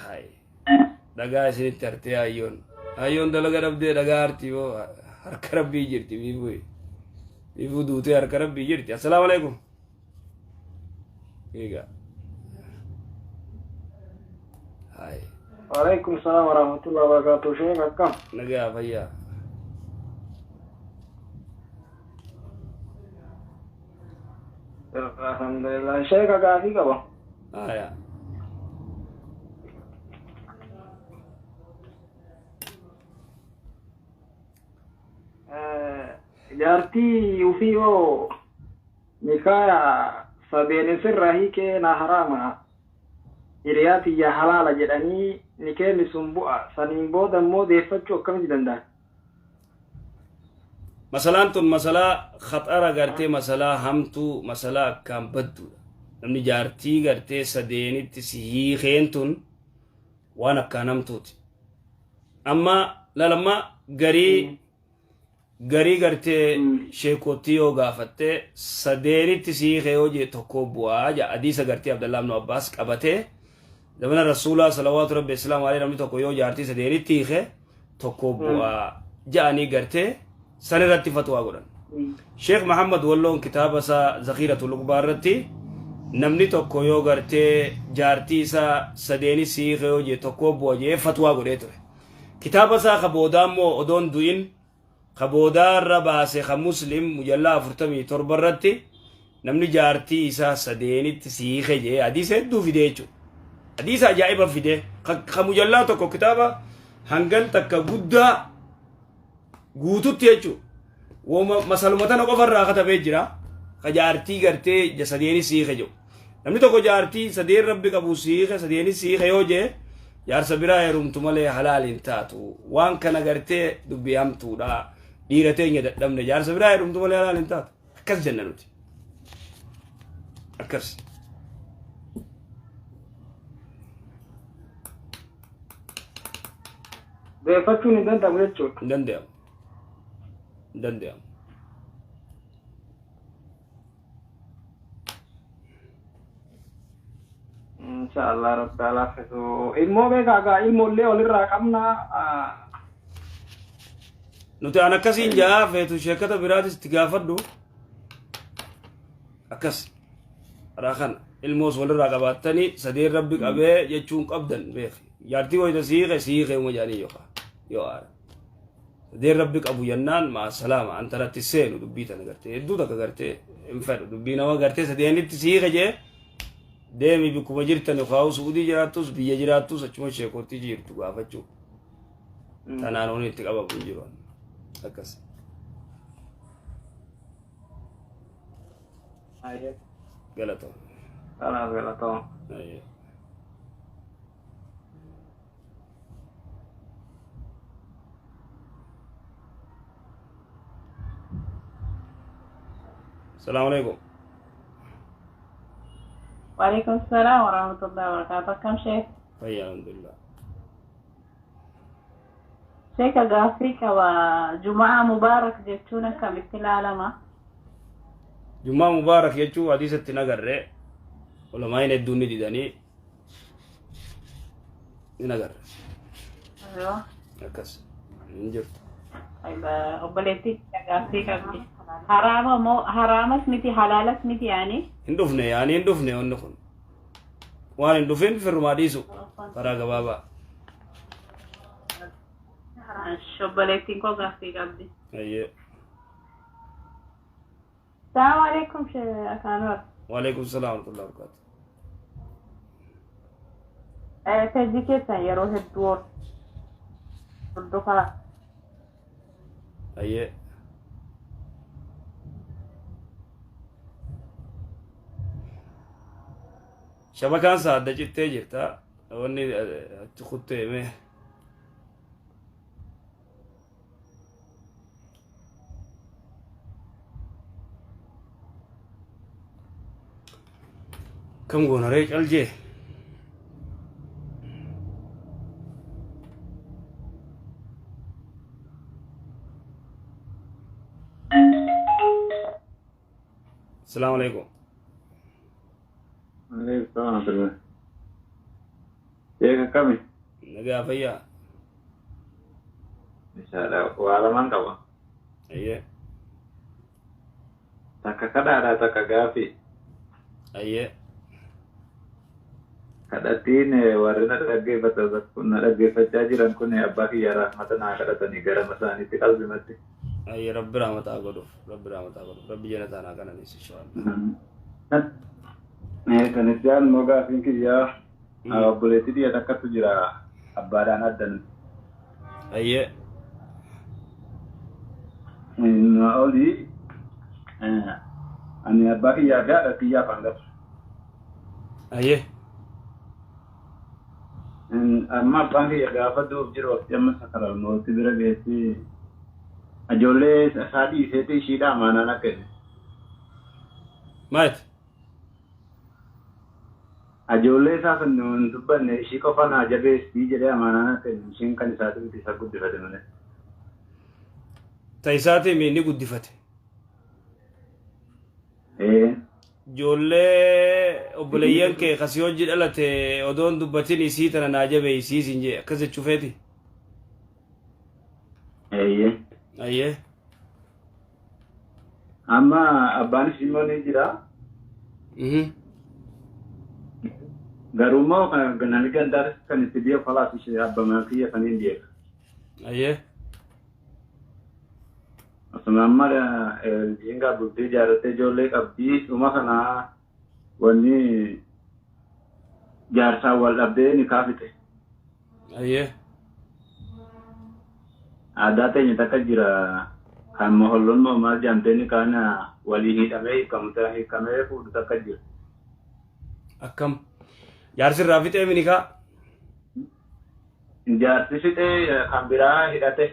Hai. Dhagaa isinitti hartee hayyoon. Hayyoon dalaga dhabdee dhagaa harti yoo harka rabbii jirti biifuu. Biifuu duutee harka rabbii jirti. Assalaamu alaikum. Egaa. Hai. Waalaikum salaam warahmatullahi wabarakatuh. Sheek akkam? Nagaa fayyaa. Alhamdulillah. Sheek gaafii qaba. Haya. Jaartii ufii yoo nikaaya sadeen sirra hiikee na haraama hiriyaa tiyya halaala jedhanii nikeenni sun bu'a saniin booda immoo deeffachuu akkamitti danda'an? Masalaan tun masalaa khaxara gartee masalaa hamtuu masalaa akkaan badduudha. Namni jaartii gartee sadeenitti si hiikeen tun waan akkaan hamtuuti. Amma lalamma garii garii gartee sheekootii yoo gaafatte sadeenitti si hiike yoo jee tokko bu'aa jaa hadiisa gartee Abdallaa ibnu Abbaas qabatee zamana rasuulaa salawaatu rabbi islaamu alayhi namni tokko yoo jaartii sadeenitti hiike tokko bu'aa ja'anii gartee san irratti fatwaa godhan. Sheekh Muhammad Walloon kitaaba isaa Zakhiiratul Uqbaa irratti namni tokko yoo gartee jaartii isaa sadeeni si hiike yoo jee tokko bu'a jee fatwaa godhee ture. Kitaaba isaa ka boodaa immoo odoon du'in ka boodaa irra baase ka Muslim mujallaa 47 irratti namni jaartii isaa sadeenitti si hiike jee hadiisa hedduu fide jechuudha. Hadiisa ajaa'iba fide ka mujallaa tokko kitaaba hangan takka guddaa guututti jechuudha. Woma masaluma tana qofa irraa katabee jira. Ka jaartii gartee sadeeni si hiike jedhu. Namni tokko jaartii sadeen rabbi qabu si hiike sadeeni si hiike yoo jee jaarsa biraa heerumtu malee halaal hin taatu. Waan kana gartee dubbii hamtuudha. Dhiira teenya dadhabne jaarsa biraa heerumtu malee halaal hin taatu. Akkas jenna nuti. Akkas. Deeffachuun hin danda'amu jechuudha. Hin danda'amu. Hin danda'amu. Insha Allah rabbi alaafisu. Ilmoo beekaa gaa ilmoollee walirraa qabna. Nuti an akkasiin jaa feetu sheekata biraatis itti gaafadhu. Akkas. Karaa kana ilmoos walirraa qabaattanii sadeen rabbi qabee jechuun qabdan beeki. Jaartii wayita siiqe siiqe uma jaanii yookaan yoo aara. Sadeen rabbi qabu jennaan maa salaama an tanatti seenu dubbii tana gartee hedduu takka gartee hin fedhu dubbii nama gartee sadeenitti siiqe jee deemi bikkuma jirtan yookaan suudii jiraattus biyya jiraattus achuma sheekootti jirtu gaafachuu. Tanaan wanni itti qabamu hin jiru. Akkas. Galatoo. Kanaaf galatoo. Ayyee. Salaamu alaikum. Waalaikum salaam warahmatullahi wabarakatuh. Akkam sheek? Fayyaa alhamdulillah. Sheeka gaaffii qaba. Jumaa mubaarak jechuun akkamitti ilaalama? Jumaa mubaarak jechuun hadiisatti hin agarre. Ulamaa'iin hedduun ni didanii hin agarre. Yoo. Akkas hin jirtu. Obboleettii gaaffii qabdi. Haraama moo haraamas miti halaalas miti yaani? Hin dhufne yaani hin dhufne wanni kun. Waan hin dhufin firrumaa dhiisu karaa gabaabaa. Obboleettiin koo gaaffii qabdi. Ayyee. Salaamu alaikum Sheekh Anwar. Waalaikum salaam warahmatullahi wabarakatuh. Peejii keessan yeroo hedduu hordofaa. Ayyee. Shabakaan isaa adda cittee jirta. Wanni achi kuttee mee. Kam goona ree cal jee. Assalamu alaikum. Aleekum. Sheeka kami? Nagaa fayyaa. Inshallah waa lamaan qaba. Ayyee. Takka kadhaadha takka gaafii. Ayyee. Kadhattiin warri na dhaggeeffachaa jiran kun abbaa kiyya rahmata naa kadhatanii gara isaaniitti qalbimatti. Ayyee, Rabbi rahmataa godhuuf, Rabbi rahmataa godhuuf, Rabbi janataa naa qananiis inshallah. Kan itti aanu immoo gaafiin kiyyaa obboleettii xiyya takkatu jira abbaadhaan adda nuti. Ayyee. Olii ani abbaa kiyyaa fi haadha kiyyaaf hangafa. Ayyee. Amma abbaan kiyya gaafa du'uuf jiru waqtii amma sakaral mootii bira geessi ijoollee isaa dhiiseeti ishiidha amaanaan akka inni. Maayit? Ijoollee isaa sun hin dubbanne, ishii qofa naa jabeessii jedhee amaanaan akka inni, ishiin kan isaati miti, isa guddifate malee. Ta isaatiin ni guddifate. Ee. Ijoollee obboleeyyan kee kasii hojii dhalate odoon dubbatin isii tana naa jabeessii siin jee, akkas jechuu feeti. Eeyyee. Ayyee. Amma abbaan ishii immoo ni jira. Garuu immoo namni gandaa kan itti beeku kalaas ishee abbaa kiyya saniin beeka. Ayyee. Osuma amma diingaa bultii ijaarrattee ijoollee qabdii, dhuma kanaa wanni jaarsaan wal dhabdee ni kaafite. Ayyee. Aadaa teenya takka jira kan moholloon moo maal jaamtee ni kaana walii hidhamee hiikamte hiikamee fuudhu takka jira. Akkam? Jaarsi irraa fixee minikaa? Jaarsi fixee kan biraa hidhate.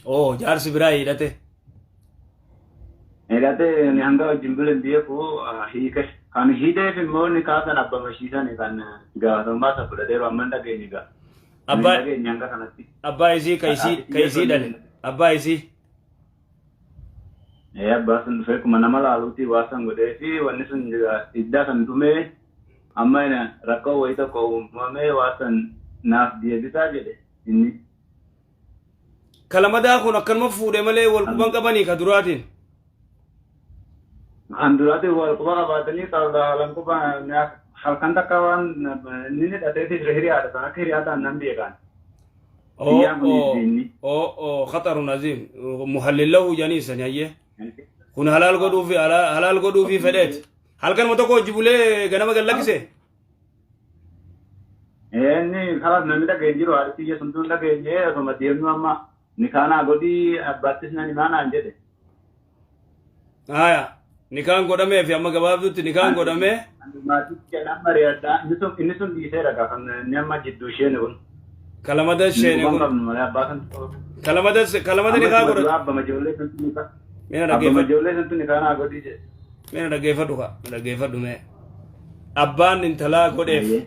Oo, jaarsi biraa hidhate. Hidhate ni hanga wajjin bulan beeku hiike. Kan hidheef immoo ni kaasan abba mashiisan kan gaafatamummaa isa fudhateeru amma hin dhageenye gaa. Abbaa Hin dhageenye hanga kanatti. Abbaa isii ka isii dhale. Abbaa isii. Ee, abbaa sun dhufee kuma nama laaluutii waa san godhee fi wanni sun iddaa san dhumee amma rakkoo wayii tokko uumamee waa san naaf deebisaa jedhe inni. Kalamadaa kun akkanuma fuudhe malee wal quban qabanii ka duraatiin. Kan duraatiin wal quba qabaatanii haalan quba halkan takka waan inni hidhateetis hiriyaadha san akka hiriyaa ta'an nan beekan. Oo. Hiyyaan kun Oo. inni. Oo oo, khatarun aziim muhallillahu janiisan. Hayyee, kun halaal godhuufi fedheet halkanuma tokko hojii bulee ganama gad lakkise. Inni kalaas namni dhageenye jiru, haadhi xiyya sun tun dhageenye, osuma deemnu amma nikaanaa godhii abbaattis nan himaa naan jedhe. Haya, nikaan godhamee fi amma gabaabdutti nikaan godhamee. Maatii jedhan mari'adhaa, inni sun dhiiseera gaafa inni amma jidduu isheen kun. Kalamada sheene Inni kun qabnu malee abbaa kan. Kalamada nikaa godhate. Abbama ijoollee santu nikaa. Meena Abbama dhaggeeffadhu. ijoollee santu nikaanaa godhii jedhe. Meena dhaggeeffadhu ka dhaggeeffadhu mee. Abbaan intalaa godheef.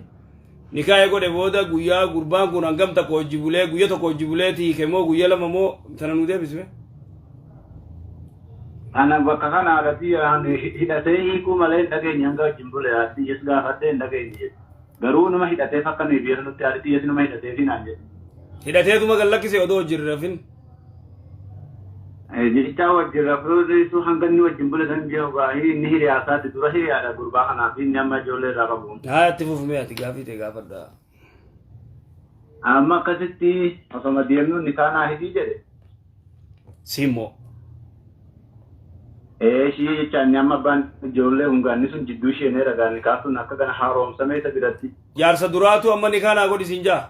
Nikaa godhe booda guyyaa gurbaan kun hangam tokko hojii bulee, guyya tokko hojii bulee hiike moo guyya lama moo, tana nu deebisme? Ana bakka kana haadhatii hidhatee hiikuu malee hin dhageenye, hanga wajjin bule haadhi xiyyees gaafadhee hin dhageenye jedhe. Garuu nama hidhateef akka nuyi beeknutti haadhi xiyyees nama hidhateefi naan jedhe. Hidhateetuma gad lakkise odoo hojii rafin. Jechaa wajjin rafuu hanga inni wajjin bule san jiru baay'ee inni hiriyaa isaati dura hiriyaadha gurbaa kanaaf inni amma ijoollee irraa qabu. Haa, itti fufumee, ati gaafii ta'e gaafadha. Amma akkasitti osoma deemnu nikaanaa hidhii jedhe. Simmoo. Ee, ishii jecha inni amma abbaan ijoollee hungaanni sun jidduu isheenee ragaa nikaa sun akka kana haaromsame isa biratti. Jaarsa duraatu amma nikaa naa godhi siin jaa.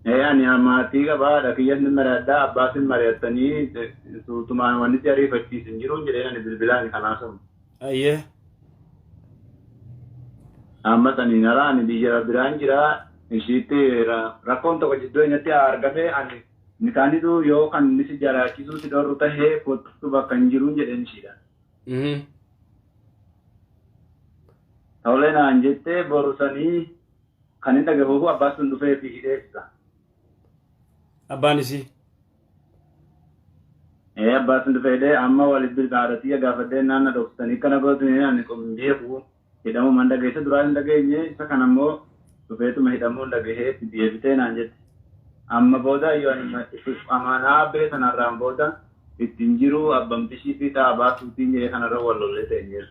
Ee, ani maatii qabaa, haadha kiyyan ni mari'adhaa, abbaas hin mari'attanii suutumaan wanni si ariifachiisu hin jiruun jedheen ani bilbilaan kanaa samu. Ayyee. Amma saniin hara ani biyya biraan jira, ishiitti rakkoon tokko jidduu eenyatti argame, ani nikaanitu yoo kan inni si jalaachisuu si dhorru tahee kottu bakka hin jiruun jedheen ishiidha. Tole naan jettee, boru sanii kan inni dhagahuufu abbaan sun dhufee fi hidheessa. Abbaan isii. Ee, abbaan sun dhufee hidhee amma walitti bilbilaadha gaafadhee naanna dhoksitanii kana gootanii ani kun beeku. Hidhamuu man dhageesse duraan hin dhageenye isa kana immoo dhufeetuma hidhamuu hin dhagahee itti deebitee naan jette. Amma booda yoo ani amaanaa abbee sanarraan booda ittiin jiru abbamtishii fi xaabaa suutiin jedhee kanarra wal lollee ta'e.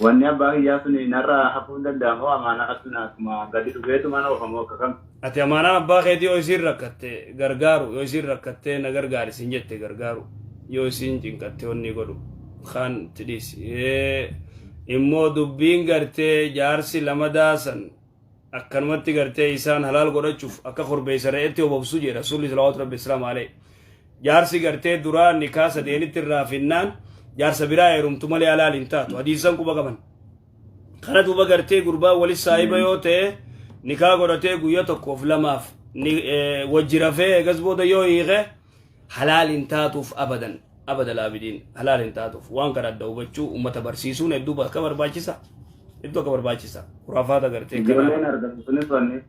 Wanni abbaa kiyyaa sun narraa hafuu hin danda'amu amaanaa sun akkuma gadi dhufeetuma na oofamu akka kam. Ati amaanaa abbaa keetii yoo isiin rakkatte gargaaru, yoo isiin rakkattee na gargaari siin jette gargaaru, yoo isiin cinqatte wanni godhu kaan itti dhiisi. Immoo dubbiin gartee jaarsi lama daasan akkanumatti gartee isaan halaal godhachuuf akka korbeessa re'eetti obobsu jedha Rasuulli salawaatu rabbi islaam alayhi. Jaarsi gartee duraa nikaa sadeenitti irraa finnaan jaarsa biraa heerumtu malee halaal hin taatu. Hadiisan quba qaban. Kana duuba gartee gurbaa walis saahiba yoo ta'e nikaa godhatee guyya tokkoof lamaaf wajji rafee eegas booda yoo hiike halaal hin taatuuf abadan abada laabidiin halaal hin taatuuf. Waan kana adda hubachuu uummata barsiisuun hedduu akka barbaachisa, hedduu akka barbaachisa. Khuraafaata gartee Ijoolleen argamu sunis wanni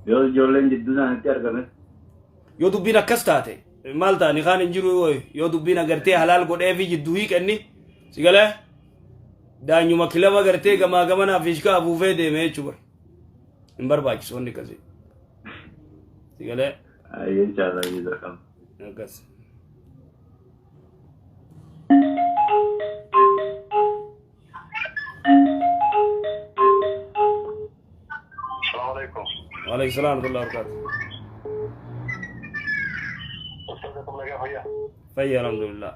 yoo ijoolleen jidduu isaaniitti argame. Yoo dubbiin akkas taate maal ta'a? Nikaan hin jiru. Yoo dubbiin agartee halaal godhee fi jidduu hiiqanni si galee daanyuma kilaba gartee gamaa gamanaa fiishkaa afuufee deeme jechuu bara hin barbaachisu wanni akkasii si galee. Ayyee, inshaallah jazakallah. Akkas. السلام عليكم. وعليكم السلام ورحمة الله وبركاته. أستاذكم لك فيا. Fayya, alhamdulillah.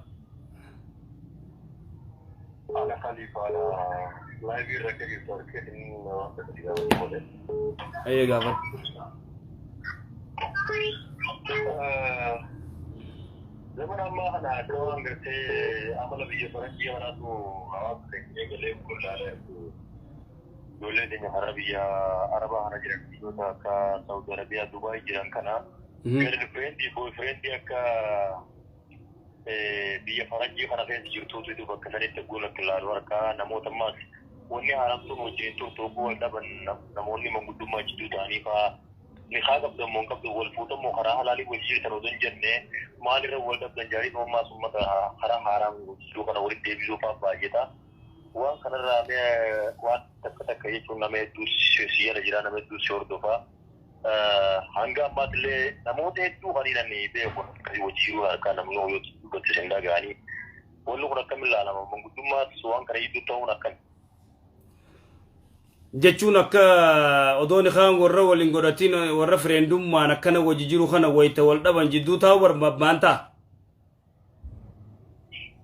أنا خليفة على live ركبي تركين وانت. Ayyee, gaafadhu. Zaman ammaa kana akka waan gartee amala biyya faranjii kanaatu hawaasa keenya eegalee kullaalee ijoollee keenya karaa biyya Arabaa kana jiran, biyyoota akka Saudi Arabiyaa, Dubaay jiran kana girlfriend, boyfriend akka biyya faranjii kana keessa jirtuutu bakka sanitti gola ilaalu harkaa namoota. Ammaas wanni haramtuun wajjin turtu hogguu wal dhaban namoonni manguddummaa jidduu ta'anii fa'aa nikaa qabdan moo hin qabdu, wal fuutan moo karaa halaalii wal jirtan odoo hin jenne maalirra wal dhabdan jaarii ammaas uummata karaa haaraan jidduu kana walitti deebisuu fa'aa baay'ata. Waan kanarraa mee waan takka takka jechuun nama hedduu si jala jira, nama hedduu si hordofaa. Hanga ammaatti namoota hedduu kan inni beeku akkasii hojii harkaa namni yoo dubbatti sin dhaga'anii wanni kun akkamiin ilaalama? Manguddummaas waan kana jidduu ta'uun akkami? Jechuun akka odoon kaan warra waliin godhatiin warra friendummaan akkana wajji jiru kana wayita wal dhaban jidduu taa'u barbaadan ta'a.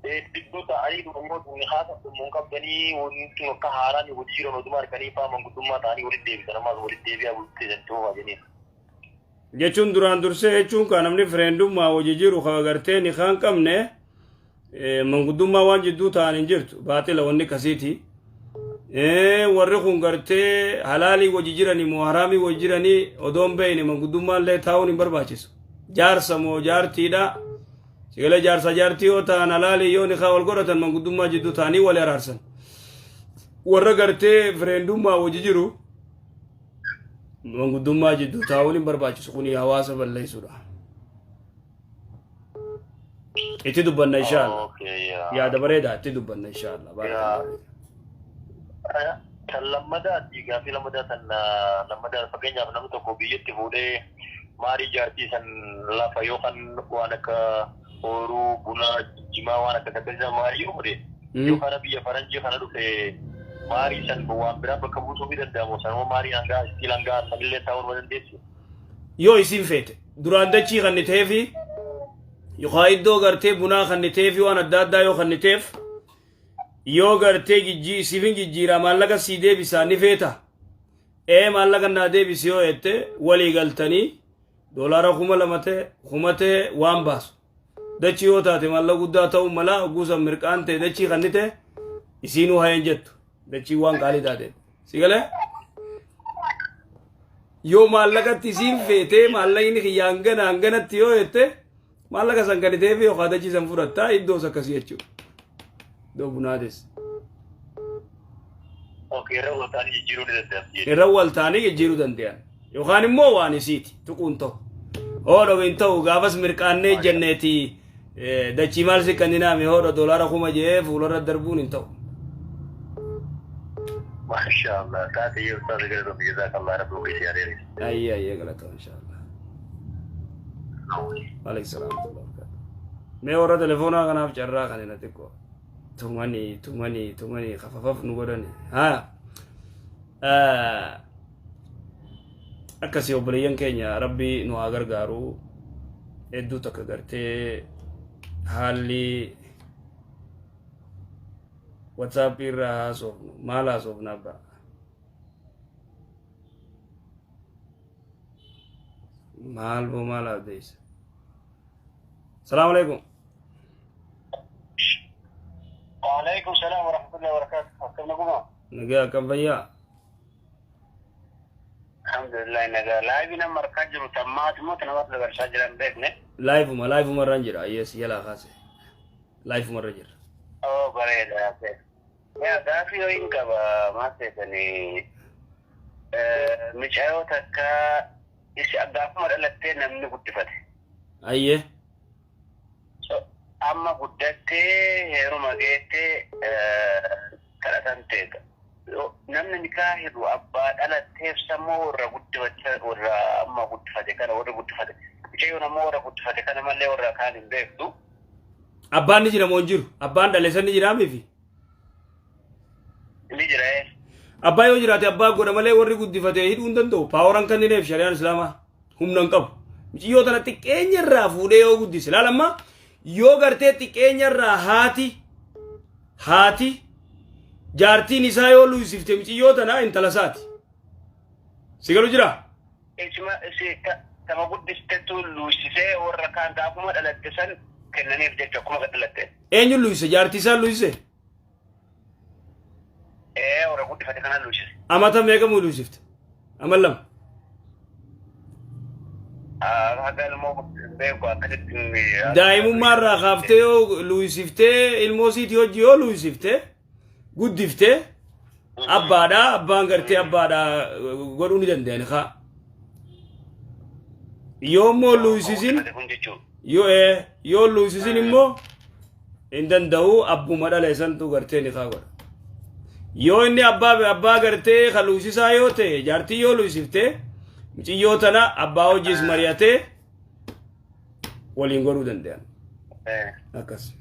Jidduu ta'anii immoo nikaa qabdu hin qabdanii wanti kun akka haaraan hojii jiran oduma harkanii fa'aa manguddummaa ta'anii walitti deebisan ammaas walitti deebi'aa bultii ta'uu jedhanii. Jechuun duraan dursee jechuun kan namni friendummaa wajji jiru ka gartee nikaan qabne manguddummaa waan jidduu ta'an hin jirtu, baaxila wanni kasiiti. Warri kun gartee halaalii wajji jiranii moo haraamii wajji jiranii odoon beeyne manguddummaa illee taa'uun hin barbaachisu. Jaarsa moo jaartiidha. Sigalee jaarsa jaartii yoo ta'an halaalii yoo nikaa wal godhatan manguddummaa jidduu ta'anii wal araarsan. Warra gartee friendummaa wajji jiru manguddummaa jidduu taa'uun hin barbaachisu, kuni hawaasa balleessuudha. Itti dubbanna inshaalla. Yaada bareedaa, itti dubbanna inshaalla. Kan lammadaati, gaaffii lammadaa tan lammadaa, fakkeenyaaf namni tokko biyyatti fuudhee maarii jaartii san lafa yookaan waan akka ooyiruu bunaa, jimaa, waan akka akkasii maarii yoo godhe, yoo kana biyya faranjii kana dhufe maarii san waan biraa bakka buusuu ni danda'amu? Sanuma maarii hangaa istiil hangaa sanillee ta'uu ni dandeessu. Yoo isin feete duraan dachii kan ta'eefi yookaan iddoo gartee bunaa kan ta'eefi waan adda addaa yoo kan ta'eef yoo gartee jijjii siifin jijjiiraa maallaqa sii deebisaa ni feeta, ee maallaqa naa deebisi yoo jette walii galtanii doolaara 2000 ta'e 1000 ta'e waan baasu dachii yoo taate maallaqa guddaa ta'uu mala. Guusan mirqaan ta'e dachii kan ta'e isiinuu hayeen jettu dachii waan qaalii taate si galee yoo maallaqatti isiin feetee maallaqni kiyya hangana hanganatti yoo jette maallaqa san kan ta'eef yookaan dachii san fudhattaa iddoos akkasii jechuudha. Iddoo bunaatis. Irra wal ta'anii jijjiiruu ni danda'amti. Irra wal ta'anii jijjiiruu danda'an. Yookaan immoo waan isiiti tuquun ta'u. Hoodho hin ta'u gaafas mirqaannee jenneeti dachii maal si kanninaame hoodho doolaara 1000 jee fuularra darbuun hin ta'u. Maashaallah taate yoo ustaaza galatoom jazaakallah rabbi umrii si haa dheeressu. Ayyee ayyee galatoom inshaallah. Waalaikum salaam wa rahmatullahi wa barakatuh. Mee warra telefoonaa kanaaf carraa kan hin xiqqoo tumanii tumanii tumanii kafafaf nu godhani. Haa. Akkasii obboleeyyan keenya, rabbi nu haa gargaaru. Hedduu takka gartee haalli WhatsApp irraa haasofnu maal haasofna abbaa? Maal boo maal abdeessa? Salaamu alaikum. Waalaikum salaam wa rahmatullahi wa barakatuh. Akkam naguma? Nagaa, akkam fayyaa? Alhamdulillah nagaa. Live nama harkaa jiru tammaati moo namatti dabarsaa jiran beekne? Liveuma irraan jira. Yes, yalaa kaase. Liveuma irra jira. Oo, bareeda. Yaa, gaafii yoo hin qaba maal seetanii mucayyoo takka isi gaafuma dhalattee namni guddifate. Ayyee. Amma guddattee heeruma geettee kadhatamte. Namni nikaa hidhu abbaa dhalatteef sammuu warra guddifate, warra amma guddifate kana, warra guddifate. Mucayyoon ammoo warra guddifate kana malee warra kaan hin beektu. Abbaan ni jira moo hin jiru? Abbaan dhale san ni jiraa mifi? Ni jira ee. Abbaa yoo jiraate abbaa godha malee warri guddifate hidhuu hin danda'u. Poweran kennineef shari'aan islaamaa humna hin qabu. Mucayyoo tana xiqqeenya irraa fuudhee yoo guddise laal, amma yoo gartee xiqqeenya irraa haati jaartiin isaa yoo luusifte mucayyoo tana intala isaati. Si galu jira? Isuma isi tama guddistetu luusisee warra kaan gaafuma dhalatte san kennaniif jecha akkuma gad dhalatte. Eenyu luusise? Jaartii isaa luusise? Ee, warra guddifate kana luusise. Amata meeqa muu luusifte? Ama 2. Haga ilmoo beeku akkasitti. Daa'imummaa irraa kaaftee yoo luusiftee, ilmoo siitii hojii yoo luusiftee guddiftee, abbaadha, abbaan gartee abbaadha godhuu ni danda'ani kaa. Yoo immoo luusisin Kun jechuun. yoo yoo luusisin immoo hin danda'u, abbuma dhala isantu gartee ni kaa godha. Yoo inni abbaa gartee ka luusisaa yoo ta'e, jaartii yoo luusiftee muciyyoo tana abbaa hojiis mari'atee waliin godhuu danda'an. Akkas.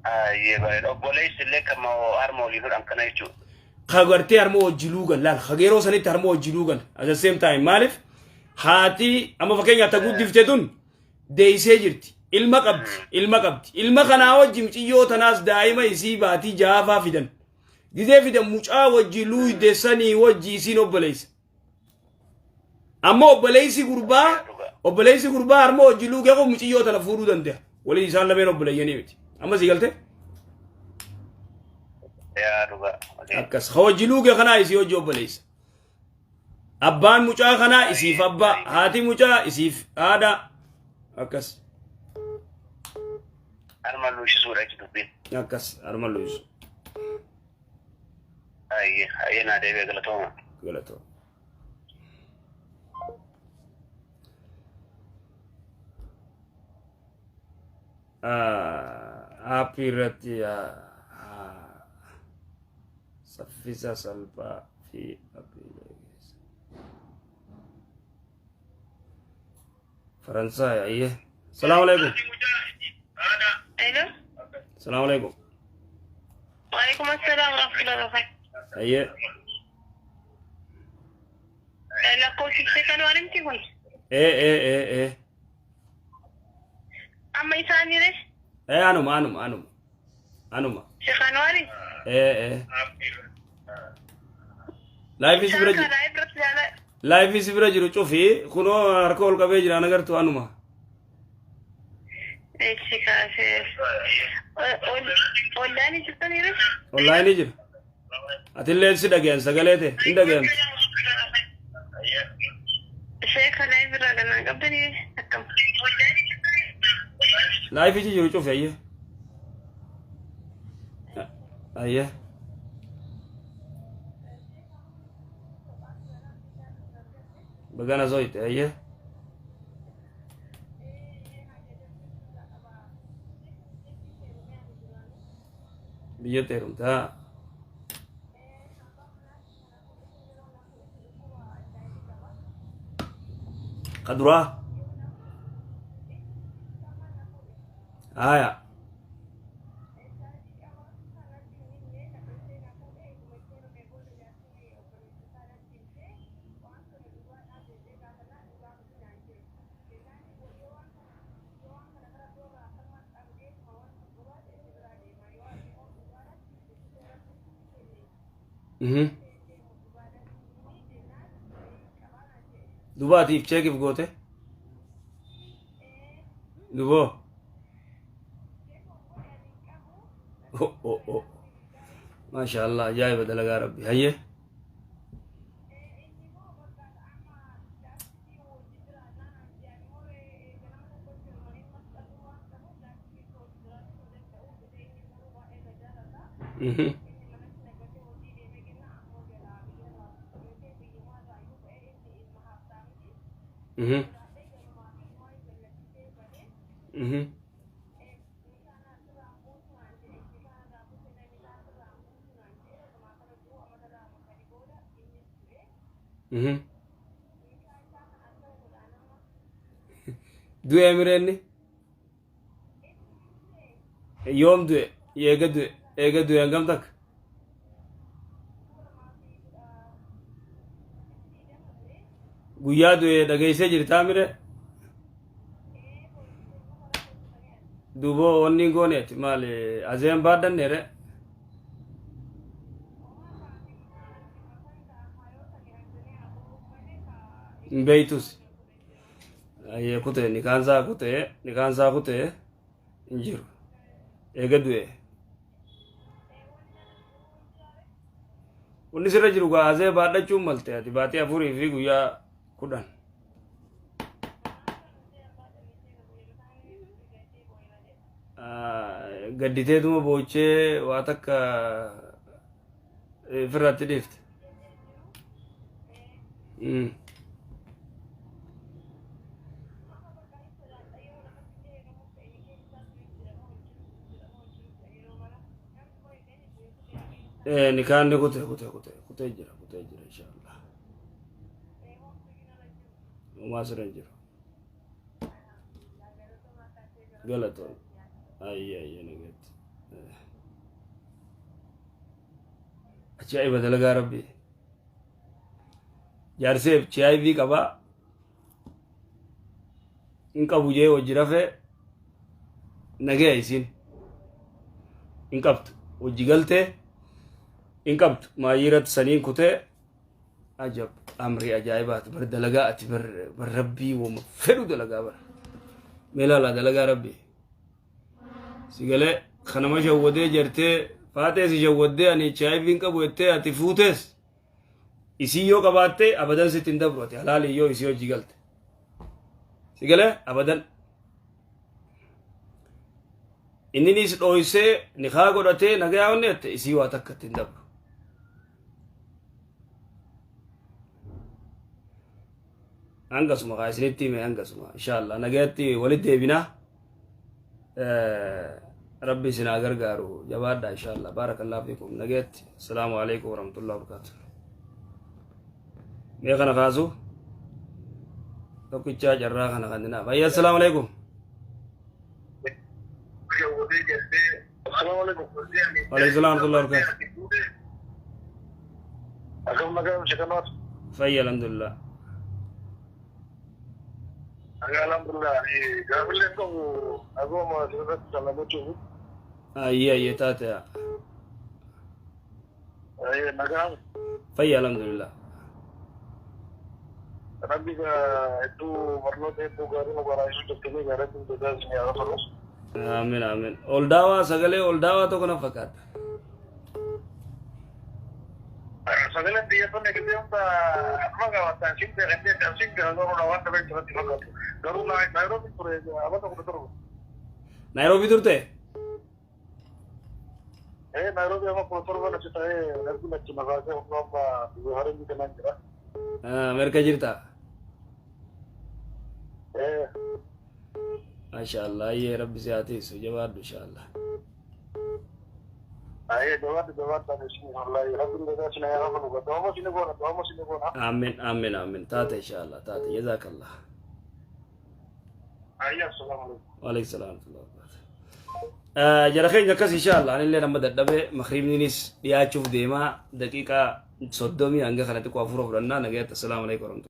Ayyee, bareeda. Obboleessi illee kan harma olii fuudhan kana jechuudha. Ka gartee harma wajji luugan laal, ka yeroo sanitti harma wajji luugan at the same time. Maaliif haati amma fakkeenyaaf ta guddifte tun deeysee jirti, ilma qabdi, ilma qabdi, ilma kanaa wajji muciyyoo tanaas daa'ima isii baatii jaafaa fidan. Gizee fidan mucaa wajji luuyde sanii wajji isiin obboleessa. Amma obboleessi gurbaa harma wajji luugee kun muciyyoo tana fuudhuu danda'a. Waliin isaan lameen obboleeyyanii miti. Amma si galte? Yaa, dhugaa. Akkas ka wajji luuge kanaa isii hojii obboleessa. Abbaan mucaa kanaa isiif abbaa, haati mucaa isiif haadha. Akkas. Harma luusisuudha jechuudha dubbiin. Akkas harma luusisu. Ayyee ayyee, naa deebi'e, galatooma. Galatoo. Aappii irratti saffisa salphaa fi aappii Faransaay. Ayyee. Salaamu alaikum. Hello. Salaamu alaikum. Waalaikum assalam warahmatullahi wabarakatuh. Ayyee. Lakkoofsifte kan waan himti kun. Ee ee ee ee. Amma isaanire? Ee, anuma anuma anuma anuma. Sheekh Anwaari. Ee ee. Live si bira Isaan jiru. karaa irratti jaala. Live si bira jiru cufi, kunoo harka ol qabee jira, agartu, anuma. Echi kaasee. Onlineii jirtanire? Onlineii jira. Atillee si dhagayan, sagalee ta'e hin dhagayamtu. Sheekh, live irraa ganaan qabdanii akkam? Live jiru cufi, ayyee. Ayyee. Bagana zoite, ayyee. Biyyatti heerumtaa. Ka duraa. Haya. Dubaatiif cheekiif goote. Duboo. Oh, oh, oh. Maasha Allah, ajaa'iba dalagaa Rabbi. Hayyee. Du'e mireenni? Yoom du'e? Eega du'e? Eega du'e hangam takka? Guyyaa du'e dhageessee jirtaa mire? Duuboo wanni hin gooneeti maali azeen baadhanneere? Hin beeytus. Ayyee kutee nikaansaa kutee nikaansaa kutee hin jiru. Eega du'e. Wanni sirra jiru gaa azee baadhachuun malte ati baatii 4 fi guyyaa 10. Gadditeetuma boochee waa takka ofirratti dhiifte. Nikaan ni kutee kutee kutee kutee jira kutee jira inshallah. Homaa sirra hin jiru. Galatoon. Ayya ayya nagatti. Ajaa'iba dalagaa Rabbii. Jaarsee HIV qabaa. Hin qabu jee hojii rafee nagaya isiin. Hin qabdu. Hojii galtee hin qabdu. Maayyiirratti saniin kutee ajab amrii ajaa'ibaati bar dalagaa ati bar bar Rabbii woma fedhu dalagaa bar. Mee laalaa dalagaa Rabbii. Si galee kanama shawwadee jartee faaxee si shawwaddee ani HIV hin qabu jettee ati fuutees isii yoo qabaatte abadan sitti hin dabru ati halaalii yoo isii hojii galte. Si galee abadan. Inninis dhooysee nikaa godhatee nagayaa wanni jette isii waa takka itti hin dabru. Hangasuma kaa isinitti hime hangasuma inshallah nagayatti walitti deebinaa. Rabbi isin haa gargaaru jabaadha inshallah baarakallahu fiikum nagayatti. Assalaamu alaikum warahmatullahi wabarakatuh. Mee kana kaasu tokkichaa carraa kana kan dinaaf. Ayya assalaamu alaikum. Waalaikum salaam warahmatullahi wabarakatuh. Akkam nagaa shakanoot. Fayya alhamdulillah. Nagaa alhamdulillah. Gaafillee qabu agooma asirratti salamachuuf. Ayya ayya taate. Nagaa. Fayya alhamdulillah. Rabbi hedduu barnoota hedduu gaarii nu baraansuu jettanii gaarii jazaa isin haa kafalu. Amiin amiin. Ol daawaa sagalee ol daawaa tokko na fakkaata. Sagaleen xiyyeeffanne gisee hunda amma gabataan sin beekannee sin garuu waan dhabeef irratti fakkaatu. Garuu Naayiroobii ture abata 17. Naayiroobii turte? Naayiroobii amma 17 achi ta'ee darbiin achi nafaasee humna amma biyya faranjii kanaan jira. Ameerika jirta? Masha Allah ayyee Rabbi si haa tiisu jabaadhu insha Allah. Ayyee jabaadhu jabaadhu ani isin wallahi Rabbiin jazaa isin haa kafalu. Dooma isin goona dooma isin goona. Amiin amiin amiin taate insha Allah taate jazakallah. Ayyaa, salaamu alaikum. Waalaikum salaam wa rahmatullahi wa barakatuh. Jara keenya akkas inshallah anillee nama dadhabe, makriibninis dhiyaachuuf deemaa, daqiiqaa 30 hanga kana xiqqoo hafuura fudhannaa. Nagayatti, assalaamu alaikum warahmatullahi.